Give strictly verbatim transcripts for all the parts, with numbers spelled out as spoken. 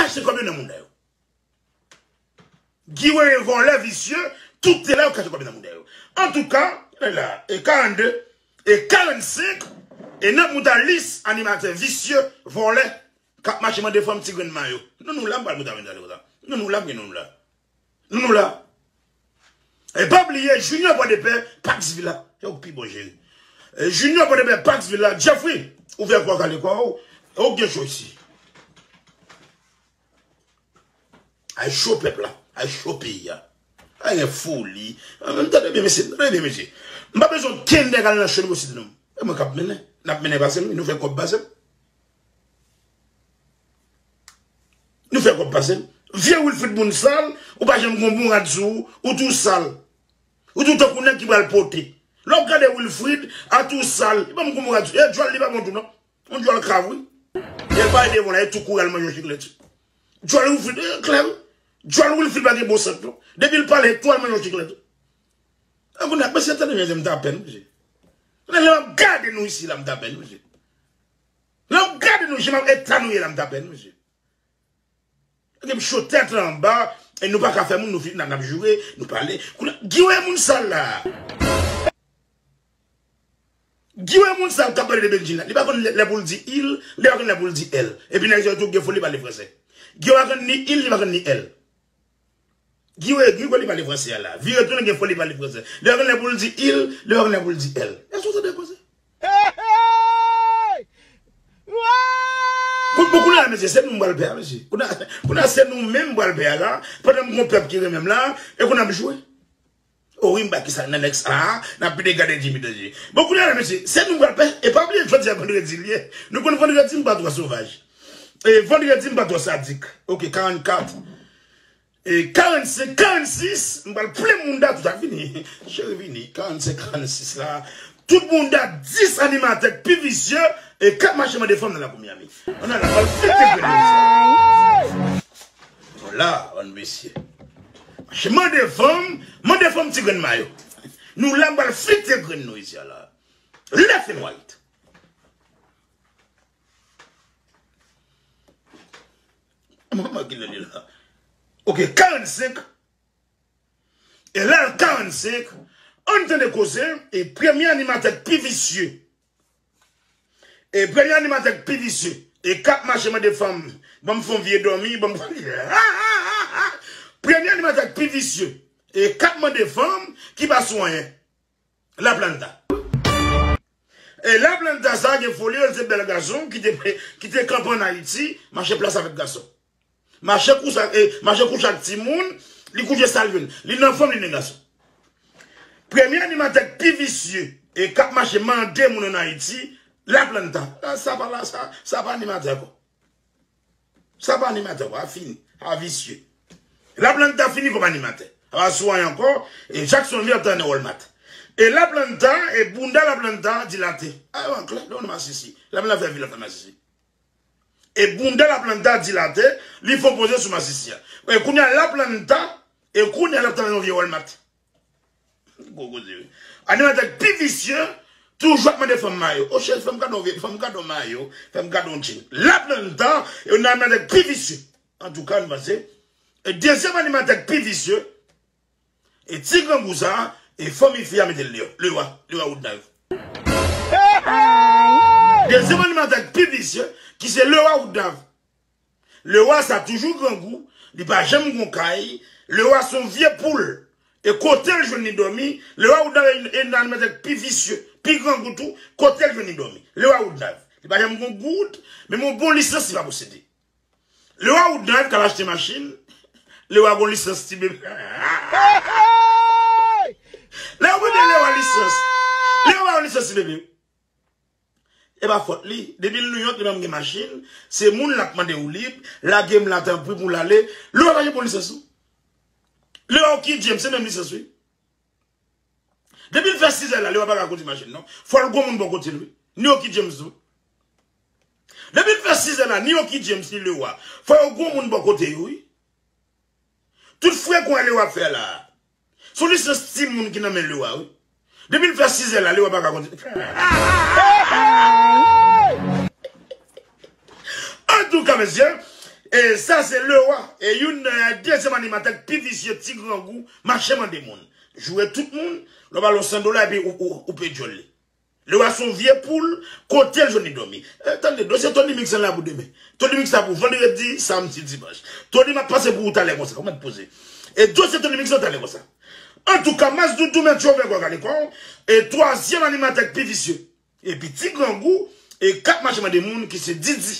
kache kòb yo nan mouda yo. Guy Wewe vòlè visye, tout te la yo kache kòb yo nan mouda yo. Antouka, la, e karannde, e karannsenk, e nan mouda lis animatè visye, vòlè, k ap mache mande fanm ti grenn mayo. Nou, nou la, m pral mouda mouda konsa. Nou, nou la, m gen nou la. Nou, nou la. E pa bliye, Junior Pòdepè, Pax Villa. Se ou k pi bon jere. E Junior Pòdepè, Pax Villa, Jeffrey, ouvè kò w, kale kò w. Ou gen cho isi. Ay cho pèp la, ay cho peyi a. Ay gen foli. An, tande byen, mesye, tande byen, mesye. M pa bezwen okenn nèg al nan cho Negosye non. E mwen k ap mennen. N ap mennen pase m, nou fè kòb pase m. Nou fè kòb pase m. Vye Wilfrid moun sal, ou pa janm gon bon rad sou ou, ou tou sal. Ou tou tankou nèg ki pral pote. Lè w gade Wilfrid, a tou sal, li pa bon gon bon rad sou. E djòl li pa bon tou non. Yon djòl krav, wi. Lè l pale devan w la, e tou kouri al manje yon chiklet. Djòl Wilfrid, e klè, wi. Djòl Wilfrid pa gen bon sant, non. Depi l pale, e tou al manje yon chiklet. An kounye a, mesye, tande byen, m ta pèn, mesye. Lè m ap gade nou isi la, m ta pèn, mesye. Lè m ap gade nou, jan m ap eta nou ye la, m ta pèn, mesye. Epi cho tèt la anba, e nou pa ka fè moun, nou fin, n ap, n ap joure, nou pale. Kounye a, Guy Wewe moun sal la. Guy Wewe moun sal k ap pale de Bedjine la. Li pa konn lè, lè pou l di il, li pa konn lè pou l di elle. Epi nèg sa yo tou gen foli pale fransè. Guy Wewe pa konn ni il, li pa konn ni elle. Guy Wewe, Guy Wewe li pale fransè a la. Vire tounen gen foli pale fransè. Li pa konn lè pou l di il, li pa konn lè pou l di elle. Èske w tande fransè? Hey, hey! Kounye a, mesye, se nou m pral pè a, mesye. Kounye a, kounye a, se nou menm m pral pè a la. Pandan m gon pèp ki renmen m la, e kounye a m joure. O wi, m pa ki sa nan nèg sa a, n ap pede gade Jimmy Danje. Bon, kounye a la, mesye, se nou m pral pè. E pa bliye, jodi a vandredi l ye. Nou konn vandredi, m pa twò sovaj. E vandredi, m pa twò sadik. Oke, karannkat. E karannsenk, karannsis, m pral plen mounda, tout sa vini. Cheri vini, karannsenk, karannsis la. Tout mounda, dis animatè k pi visye, e k ap mache mande fanm nan lakou Miami. Ann al la, m pral flite grenn nou isi a. Bon, la, bann mesye. Mache mande fanm, mande fanm ti grenn mayo. Nou la, m pral flite grenn nou isi a la. Left and right. Manman ki lè li la. Oke, karannsenk. E lè l karannsenk, ann tande koze, e premye animatè k pi visye. E premye animatè k pi visye. E k ap mache mande fanm, ban m fè yon vye dòmi, ban m fè yon... Premye animatè k pi visye. E k ap mande fanm ki pa sou anyen. Laplanta. E Laplanta sa gen foli, li se bèl gason ki te, ki te kanpe ann Ayiti, mache plas avèk gason. Mache kouche ak, e, mache kouche ak timoun, li kouche sa l jwenn. Li nan fanm, li nan gason. Premye animatè k pi visye, e k ap mache mande moun ann Ayiti, Laplanta. Sa, sa pa la, sa, sa pa animatè ankò. Sa pa animatè, a fini. A visye. Laplanta fini kòm animatè. A pa sou anyen ankò, e Jackson vin ap travay nan Walmart. E Laplanta, e bounda Laplanta dilate. A, yo an klè, lè w nan masisi. Laplanta fè vil ap fè masisi. E bounda Laplanta dilate, li fè yon poze sou masisi a. E kounye a Laplanta, e kounye a l ap travay nan yon vye Walmart. Gwo koze wi. Animatè k pi visye, toujou ap mande fanm mayo. O cheri, fè m kado, fè m kado mayo, fè m kado yon djin. Laplanta, e yon animatè k pi visye. Antouka, nou panse. E dezyèm animatè k pi visye, e ti grangou sa, e fanmi fi a mete l deyò. Lewa, Lewa Woodknife. Dezyèm animatè k pi visye, ki se Lewa Woodknife. Lewa sa toujou grangou, li pa janm gon kay. Lewa se yon vye poul. E kote l jwenn li dòmi, Lewa Woodknife e nan animatè k pi visye, pi grangou tou, kote l jwenn li dòmi. Lewa Woodknife. Li pa janm gon goud, menm yon bon lisans li pa posede. Lewa Woodknife ka al achte machin, Lewa gon lisans ti bebe. Lè yo mande Lewa lisans, Lewa gon lisans ti bebe. E pa fòt li. Depi l Nouyòk, li pa menm gen machin. Se moun l ap mande woulib, lage m la tanpri pou l ale. Lewa pa gen bon lisans non. Lewa Oki James, se menm lisans wi. Depi l fè sizè la, Lewa pa ka kondui machin non. Fò l gon moun bò kote l wi. Ni Oki James tou. Depi l fè sizè la, ni Oki James, ni Lewa. Fò yo gon moun bò kote yo wi. Tout frekon Lewa ap fè la. Se yon lisans timoun ki nan men Lewa wi. Depi l fè sizè la, Lewa pa ka kondui. Antouka, mesye, E sa se Lewa. E youn nan dezyèm animatè k pi visye, ti grangou, mache mande moun. Joure tout moun, lè w ba l yon san dola epi ou, ou, ou pe dyòl li. Lewa se yon vye poul, kote l jwenn li dòmi. E, tande, dosye Tony Mix lan la pou demen. Tony Mix la pou vandredi, samdi, dimanch. Tony, m ap pase pou ou talè konsa, ou mèt poze. E dosye Tony Mix lan talè konsa. Antouka, Mas Doudou, mèt yo vè gòg ale kò w. E twazyèm animatè k pi visye. Epi ti grangou, e k ap mache mande moun ki se Didi.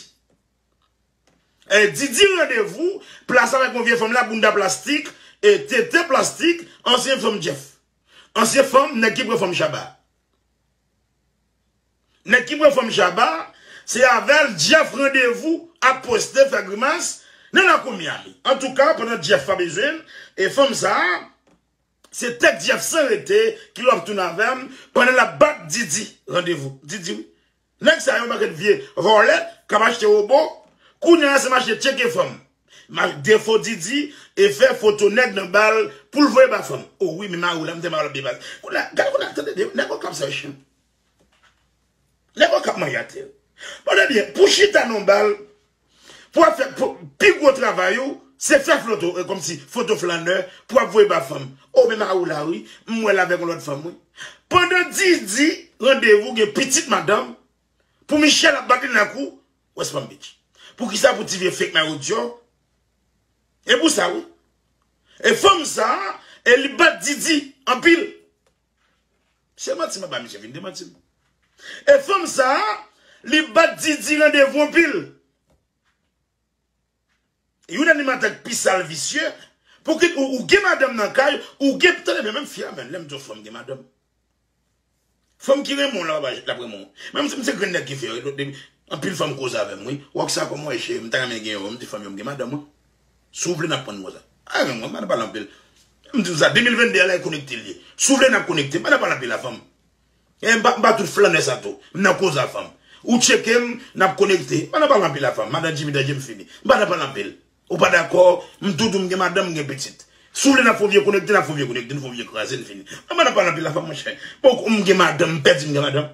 E Didi randevou, plas avèk yon vye fanm la, bounda plastik, e tete plastik, ansyen fanm Jeff. Ansyen fanm, nèg ki pran fanm Shabba. Nèg ki pran fanm Shabba, se avè l Jeff randevou ap poste, fè grimas, nan lakou Miami. Antouka, pandan Jeff pa bezwen l, e fanm sa a, se tèt Jeff san rete ki lè w ap tounen avè m pandan l ap bat Didi randevou. Didi, wi. Nèg sa yo, pakèt vye vòlè k ap achte wobo. Kounye a, se mache tcheke fanm. Ma-, defo Didi, e fè foto nèg nan bal pou l voye ba fanm. O wi, men mari w la, m te mari w la byen pase. Kounye a, gade kounye a, tande, nèg yo k ap sa yo chen. Nèg yo k ap manyen atè. Bon, ebyen, pou chita nan bal, pou ap fè, pou, pi gwo travay ou, se fè foto, e, kòmsi foto flanè, pou ap voye ba fanm. O, men mari w la, wi, m wè l avèk yon lòt fanm, wi. Pandan Didi randevou gen pitit madanm, pou Michel ap bat li nan kou West Palm Beach. Poukisa pou ti vye fake mayo Dior? E pou sa, wi. E fanm sa, e li bat Didi anpil. Se manti m ap ba misye, vin demanti m. E fanm sa, li bat Didi randevou anpil. Youn animatè k pi sal visye, pou ki ou, ou gen madanm nan kay, ou gen, tande byen, menm fi a, men lè m di w fanm gen madanm. Fanm ki renmen w la, l ap renmen w. Menm si m se grenn nèg ki fè yo, depi, anpil fanm koze avè m, wi. Wòk sa kòman w ye, cheri? M ta renmen gen yo, m di fanm yo m gen madanm, wi. Si w vle, n ap pran nou konsa. A, men mwen, m pa nan pale anpil. M di w sa, de mil vennde a la, e konekte l ye. Si w vle, n ap konekte. M pa nan pale anpil a fanm. E m pa, m pa tout flanè sa tou. M nan koze a fanm. Ou tcheke m, n ap konekte. M pa nan pale anpil a fanm. Madan Jimmy, dan je m fini. M pa nan pale anpil. Ou pa dakò, m tou di w m gen madanm, m gen pitit. Si w vle n ap fè yon vye konekte, n ap fè yon vye konekte, n fè yon vye kraze, n fini. Mwen pa nan pale anpil a fanm, monchè. Bon, m gen madanm, m pèdi m gen madanm.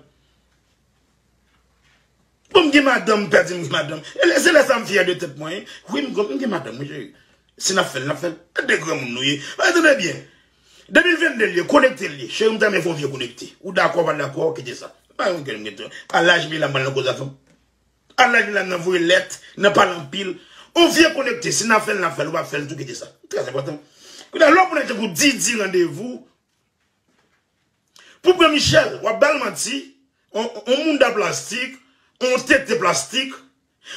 Bon, m gen madanm, m pèdi m gen madanm. E lè, se lè sa m fyè de tèt mwen, wi. Wi, m, m gen madanm, wi, cheri. Si n ap fè l, n ap fè l. De granmoun nou ye. Mwen tande byen. De mil vennde l ye, konekte l ye. Cheri, m ta renmen fè yon vye konekte. Ou dakò, pa dakò, kite sa. Pa yon kè m gen. A laj m ye la, m pral nan koze a fanm. A laj m ye la, m nan voye lèt, nan pale anpil. On vye konekte, si n ap fè l, n ap fè l, ou p ap fè l tou, kite sa. Trè enpòtan. Kounye a, lè w konekte pou Didi randevou, pou pran Michel, w ap ba l manti, on, on mounda plastik, on tete plastik.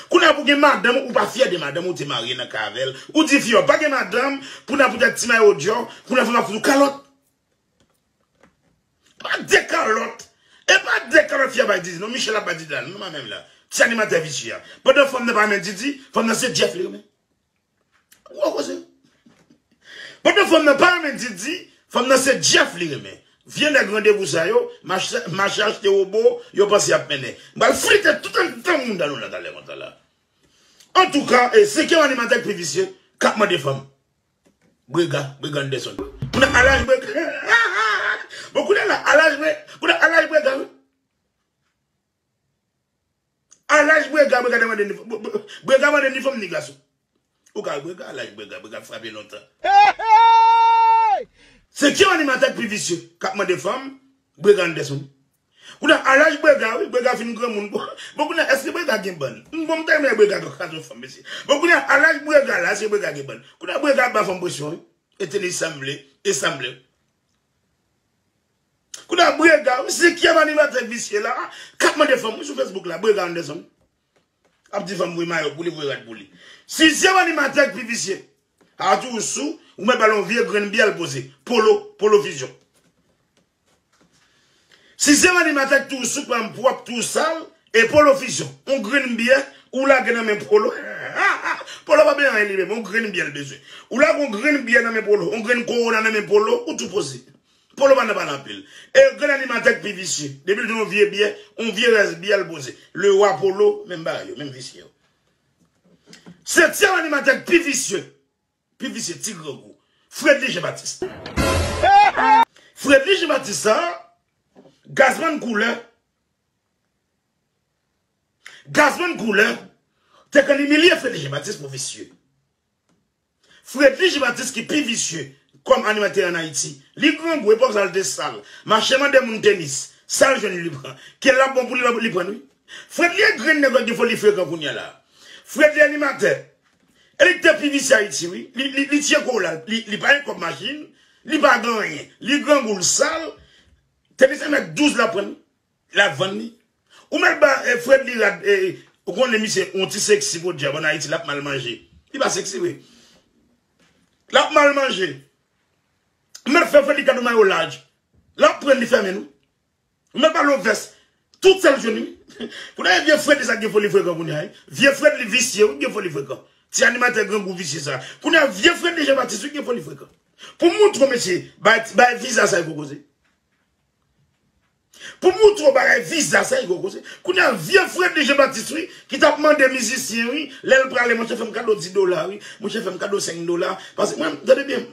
Kounye a, pou gen madanm, ou pa fyè de madanm, ou te marye nan kay avè l. Ou di fi yo, pa gen madanm, pou n ap poutèt ti mayo Dior, kounye a, fanm ap fout ou kalòt. Pa de kalòt. E pa de kalòt fi a bay Didi, non, Michel ap bay Didi la, non, pa menm la. Ti animatè visye a. Pandan fanm nan pa renmen Didi, fanm nan se Jeff li renmen. Gwo koze. Pandan fanm nan pa renmen Didi, fanm nan se Jeff li renmen. Vye nèg randevou sa yo, mache, mache achte wobo, yo panse y ap mennen. M pral flite tout andedan mounda nou la talè konsa la. Antouka, e senkyèm animatè k pi visye, k ap mande fanm. Brega, Brega Anderson. Kounye a, a laj Brega. Bon, kounye a la, a laj Bre-, kounye a, a laj Brega, wi. A laj Brega, Brega te mande ni, Bre-, Bre-, Brega mande ni fanm ni gason. Ou ka wè Brega, a laj Brega, Brega frape lontan. Senkyèm animatè k pi visye, k ap mande fanm, Brega Anderson. Kounye a, a laj Brega, wi, Brega fin granmoun. Bon, bon, kounye a, èske Brega gen bann? M, bon, m ta renmen Brega gen gason fanm, mesye. Bon, kounye a, a laj Brega la, èske Brega gen bann? Kounye a, Brega ap ba fanm presyon, wi. E teni sanble, e sanble. Kounye a, Brega, wi, senkyèm animatè visye la, k ap mande fanm, wi, sou Facebook la, Brega Anderson. Ap di fanm voye mayo pou li, voye rad pou li. Sizyèm animatè k pi visye. A toujou sou, ou mèt ba l yon vye grenn byè l poze. Polo, Polo Fusion. Sizyèm animatè k toujou sou, pran pwòp, toujou sal, e Polo Fusion. Yon grenn byè, ou lage nan men Polo. Polo pa bezwen anyen li menm, yon grenn byè l bezwen. Ou lage yon grenn byè nan men Polo, yon grenn kowona nan men Polo, ou tou poze. Polo pa nan pale anpil. E grenn animatè k pi visye. Depi l jwenn yon vye byè, yon vye rès byè l poze. Lewa, Polo, menm bagay yo, menm visye yo. Setyèm animatè k pi visye. Pi visye, ti grangou. Fredly Jean Baptiste. Fredly Jean Baptiste sa, gazman koulè. Gazman koulè, te konn imilye Fredly Jean Baptiste pou visye. Fredly Jean Baptiste ki pi visye kòm animatè ann Ayiti. Li grangou, epòk sa l te sal. Mache mande moun tenis. Sa l jwenn li pran. Ke l ap bon pou li, li pran, wi. Fredly e grenn nèg ki gen foli frekan kounye a la. Fredly animatè. E li te pi visye Ayiti, wi. Li, li, li tye kò la. Li, li pa gen kòb machin. Li pa gen anyen. Li grangou, l sal. Tenis en mèt douz la pran. L ap vann li. Ou mèt ba eh, Fredly rad, eh, ou konnen misye yon ti seksi podyab ann Ayiti, l ap mal manje. Li pa seksi vre. L ap mal manje. Ou mèt fè Fredly kado mayo laj. L ap pran li fèmen nou. Ou mèt ba l yon vès. Tout sa l jwenn wi. Kounye a vye Fredly sa gen foli frekan kounye a. Vye Fredly visye wi gen foli frekan. Ti animatè grangou visye sa. Kounye a vye Fredly Jean Baptiste wi gen foli frekan. Pou moutre w mesye, bay, bay viza sa e gwo koze. Pou moutre w bagay viza sa e gwo koze. Kounye a vye Fredly Jean Baptiste wi, ki t ap mande mizisyen wi, lè l prale, monchè fè m kado dis dola wi, monchè fè m kado senk dola. Paske mwen, tande byen.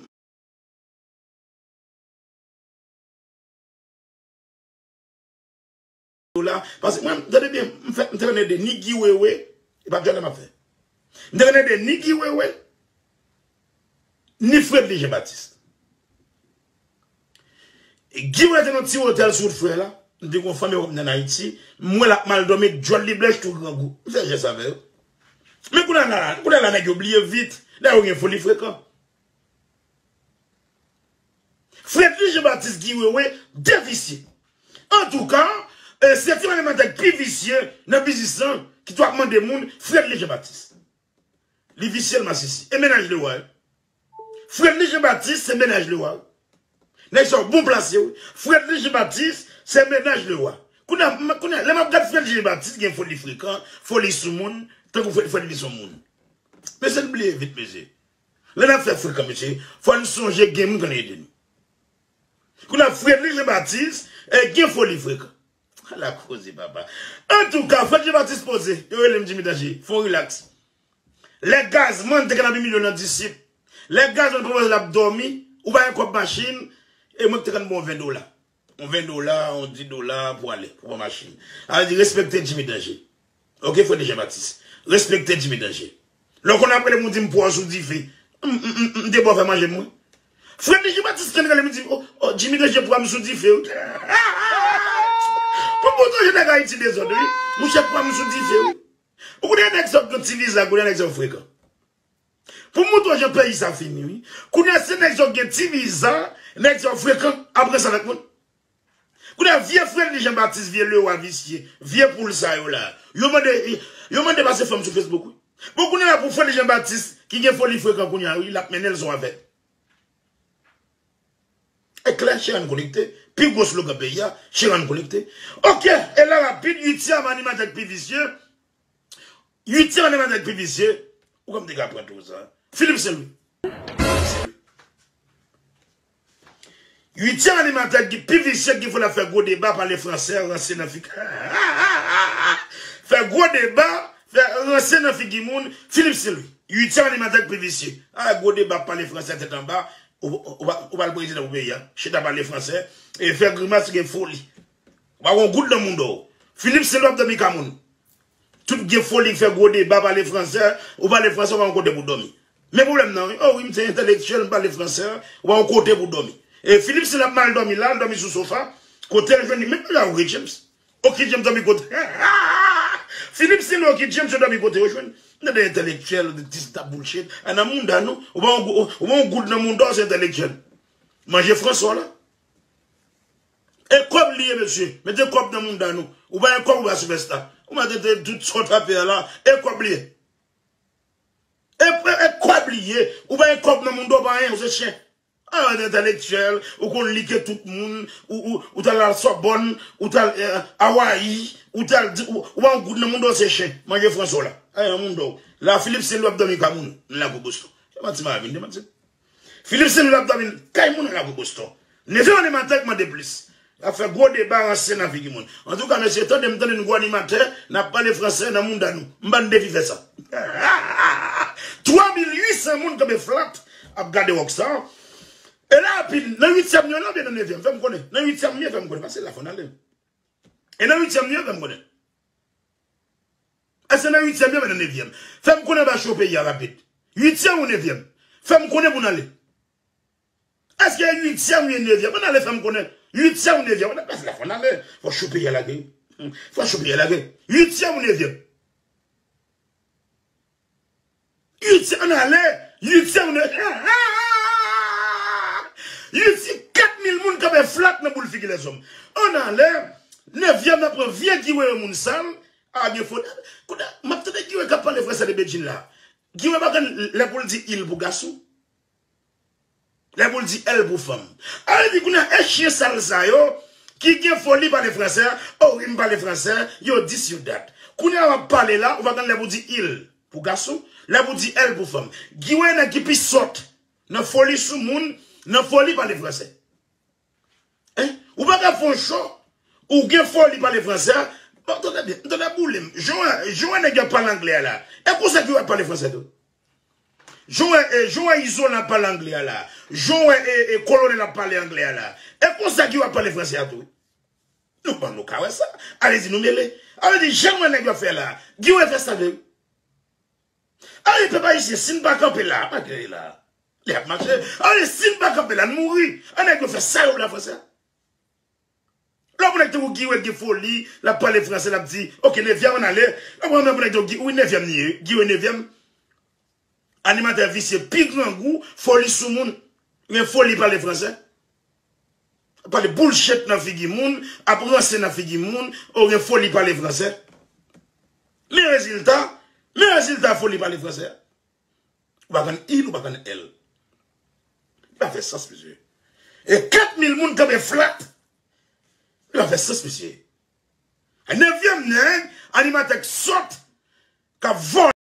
Dola. Paske mwen, tande byen, m fè, m te konn ede ni Guy Wewe, e pa djòlè m ap fè. M te konn ede ni Guy Wewe, ni Fredly Jean Baptiste. E Guy Wewe te nan ti otèl sou wout frè la. M te gon fanmi wè m nan Ayiti. M wè l ap mal dòmi, djòl li blanch tou grangou. M fè jès avè yo. Men kounye a la, kounye a la nèg yo bliye vit. Nèg yo gen foli frekan. Fredly Jean Baptiste Guy Wewe, de visye. Antouka, eh, se ti mwen menm ak pi visye nan biznis lan ki t ap mande moun Fredly Jean Baptiste. Li visye l masisi. E mennaj li wa. Fredly Jean Baptiste se mennaj li wa. Nèg sa yo bon plase wi. Fredly Jean Baptiste se mennaj li wa. Kounye a, kounye a, lè m ap gad Fredly Jean Baptiste gen foli frekan, foli sou moun, tankou Fredly sou moun. Mesye n bliye vit mesye. Lè n ap fè frekan mesye, fò n sonje gen moun k ann ede nou. Kounye a Fredly Jean Baptiste eh, gen foli frekan. Ala koze papa. Antouka, Fredly Jean Baptiste poze. Yo rele m Jimmy Danje. Fè yon rilaks. Lè Gazman te konn ap imilye w nan Disip. Lè Gazman pran l ap dòmi, ou pa gen kòb machin, e mwen ki te konn ba w ven dola. Yon ven dola, yon dis dola pou ale, pou pran machin. Sa vle di respekte Jimmy Danje. Oke, Fredly Jean Baptiste. Respekte Jimmy Danje. Lè w konn ap rele m, ou di m pwa w sou dife. M, m, m, m te ba w fè manje m, mwen. Fredly Jean Baptiste konn rele m, di, oh, oh, Jimmy Danje pwa m sou dife, wi. Pou m montre w jan nèg Ayiti dezòd, wi. Monchè pwa m sou dife, wi. Ou konnen nèg sa k gen ti viza, konnen nèg sa frekan. Pou m montre w jan peyi sa fini, wi. Kounye a se nèg sa k gen ti viza, nèg sa frekan, ap ranse avèk moun. Kounye a vye Fredly Jean Baptiste, vye lewa visye, vye poul sa yo la. Yo mande, yo mande pase fanm sou Facebook, wi. Bon, kounye a pou Fredly Jean Baptiste, ki gen foli frekan kounye a, wi, l ap mennen l son afè. E klè, chè ann konekte. Pi gwo slogan peyi a, chè ann konekte. Oke, e la rapid, uityèm animatè k pi visye. Uityèm animatè k pi visye. Ou konn m te ka pran tou sa. Philippe Saint-Louis. Uityèm animatè ki pi visye ki fè l ap fè gwo deba, pale fransè, ranse nan figi. Fè gwo deba, fè ranse nan figi moun, Philippe Saint-Louis. Uityèm animatè ki pi visye. A, gwo deba, pale fransè, tèt anba. Ou, ou, ou, ou pa l prezidan pou peyi a. Chita pale fransè. E fè grimas, gen foli. Ou pa gon goud nan mouda w. Philippe Saint-Louis ap dòmi ka moun. Tout gen foli k fè gwo deba, pale fransè, ou pale fransè, ou pa yon kote pou dòmi. Men pwoblèm nan, wi. Oh wi, m se entèlektyèl, m pale fransè, ou pa yon kote pou dòmi. E Philippe Saint-Louis ap mal dòmi la, l dòmi sou sofa, kote l jwenn li, men la Oki James. Oki James dòmi kote. Philippe Saint-Louis, Oki James, yo dòmi kote yo jwenn. Nan de entèlektyèl, de ti ta bullshit. A nan mouda nou, ou pa yon gou-, ou pa yon goud nan mouda w, se entèlektyèl. Manje fransè w la. E kòb li ye, mesye. Mete kòb nan mouda nou. Ou pa gen kòb, ou pa sipèsta. Ou mete tout sa w t ap fè a la. E kòb li ye. E, e, e kòb li ye. Ou pa gen kòb nan mouda w, ou pa anyen, ou se chen. A, ou entèlektyèl, ou konn li ke tout moun, ou, ou, ou t al, al Sòbòn, ou t al eh, Awayi, ou t al di, ou, ou pa yon goud nan mouda w, se chen. Manje fransè w la. Ayen, nan mouda w. La, Philippe Saint-Louis ap dòmi ka moun. Nan lakou Boston. Se manti m ap vin, se manti. Philippe Saint-Louis ap dòmi kay moun nan lakou Boston. Neve ane maten k mande plis. L ap fè gwo deba ranse nan figi moun. Antouka, mesye, tande m, tande n gwo animatè, n ap pale fransè nan mouda nou. M pa n defi fè sa. Twa mil uit san moun kanpe flat ap gade Rockstar. E la, epi, nan uityèm nou ye la oubyen nan nevyèm? Fè m konnen. Nan uityèm nou ye, fè m konnen. Pase la, fò n ale. E nan uityèm nou ye, fè m konnen. Èske nan uityèm yo, men nan nevyèm? Fè m konnen ba cho peyi a rapid. Uityèm ou nevyèm? Fè m konnen pou n ale. Èske uityèm ou nevyèm? Ann ale fè m konnen. Uityèm ou nevyèm? Ann ale, fò cho peyi a lage. Fò cho peyi a lage. Uityèm ou nevyèm? Uityèm, ann ale. Uityèm ou nevyèm? Uityèm, kat mil moun kanpe flat nan boul figi lèzòm. Ann ale. Nevyèm nan pran vye Guy Wewe moun sal. A gen foli. Kounye a, m ap tande Guy Wewe k ap pale fransè de Bedjine la. Guy Wewe pa konn lè pou l di il pou gason. Lè pou l di èl pou fanm. A vle di kounye a, e chyen sal sa yo, ki gen foli pale fransè, o wi m pale fransè, yo dis yo dat. Kounye a w ap pale la, ou pa konn lè pou di il pou gason, lè pou di èl pou fanm. Guy Wewe nèg ki pi sòt nan foli sou moun, nan foli pale fransè. Hein? Ou pa ka fè yon cho, ou gen foli pale fransè. Bon, tande byen, tande boule m. Jan wè, jan wè nèg yo ap pale anglè a la. E konsa ki w ap pale fransè tou. Jan wè, e, jan wè Izolan ap pale anglè a la. Jan wè, e, e, Kolonèl ap pale anglè a la. E konsa ki w ap pale fransè a tou. Nou, bon, nou ka wè sa. Ale di nou mele. Ale di jan wè nèg yo ap fè la. Guy Wewe fè sa vre. Ale pèp ayisyen, si n pa kanpe la, pa gen la. Li ap mache. Ale si n pa kanpe la, n mouri. An nèg yo fè sa yo vle a fransè. Lè w nèg tankou Guy Wewe gen foli, l ap pale fransè, l ap di, oke, nevyèm ann ale. Lè w nèg tankou Guy, wi, nevyèm li ye, Guy Wewe nevyèm. Animatè visye, pi grangou, foli sou moun. Gen foli pale fransè. Pale bullshit nan figi moun, ap ranse nan figi moun, ou gen foli pale fransè. Men rezilta, men rezilta foli pale fransè. Ou pa konn il, ou pa konn èl. Li pa fè sans, mesye. E kat mil moun kanpe flat. Li pa fè sans, mesye. Nevyèm nèg, animatè k sòt, k ap vòlè.